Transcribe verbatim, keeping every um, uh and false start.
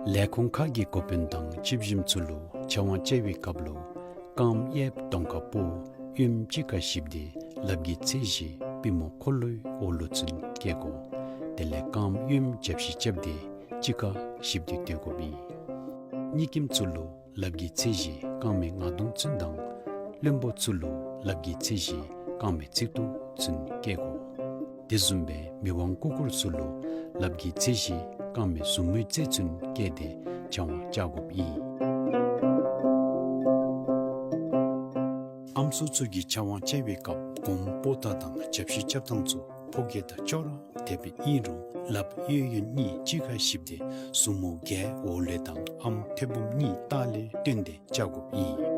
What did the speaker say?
ལས་ཁུངས་ཁག་གི་འགོ་དཔོན་དང་དཔྱད་གཞོམ་ཚོ་ལོ་ཕྱག་དབང་བཅར་བའི་སྐབས་ལོ། རྐངམ་གཡས་གདོང་ཁ་སྤོ། གཡོནམ་གཅིག་ཁ་བཞིབས་ཏེ་ལགཔ་གི་ཚད་གཞི་པུས་མོ་འཁོར་ལོའི་འོག་ལོ་ཚུན་བཀལ་དགོ། དེ་ལས་རྐངམ་གཡོནམ་རྒྱབ་བཞི་རྐྱབ་སྟེ་གཅིག་ཁ་བཞིབས་ཏེ་སྡོད་དགོཔ་ཨིན། གཉིས་སྐྱེམ་ཚོ་ལོ་ལགཔ་གི་ཚད་གཞི་རྐང་མའི་ང་གདོང་ཚུན་དང་། བློན་པོ་ཚོ་ལོ་ལགཔ་གི་ཚད་གཞི་རྐང་མའི་ཚིགས་ཐོ་ཚུན་བཀལ་དགོ། དེ་བཟུམ་སྦེ་མི་དབང་སྐུ་འཁོར་ཚོ་ལོ་ལགཔ་གི་ཚད་གཞི་རྐང་མའི་ཟུར་མོའི་རྩེ་ཚུན་བཀལ་ཏེ་ཕྱག་དབང་བཅར་དགོཔ་ཨིན། ཨམ་སྲུ་ཚུ་གི་ཕྱག་དབང་བཅར་བའི་སྐབས་གོང་སྤོ་ཐངས་དང་རྒྱབ་བཞི་རྐྱབ་ཐངས་ཚུ་ཕོ་སྐྱེས་དང་ཅོག་ར་འཐདཔ་ཨིན་རུང་ལགཔ་གཡས་གཡོན་གཉིས་གཅིག་ཁ་བཞིབས་ཏེ་ཟུར་མོ་བརྒྱད་འོག་ལོ་དང་ཨམ་མཐེ་བོང་གཉིས་ལྟག་ལོའི་སྟེང་དེ་བཅར་དགོཔ་ཨིན།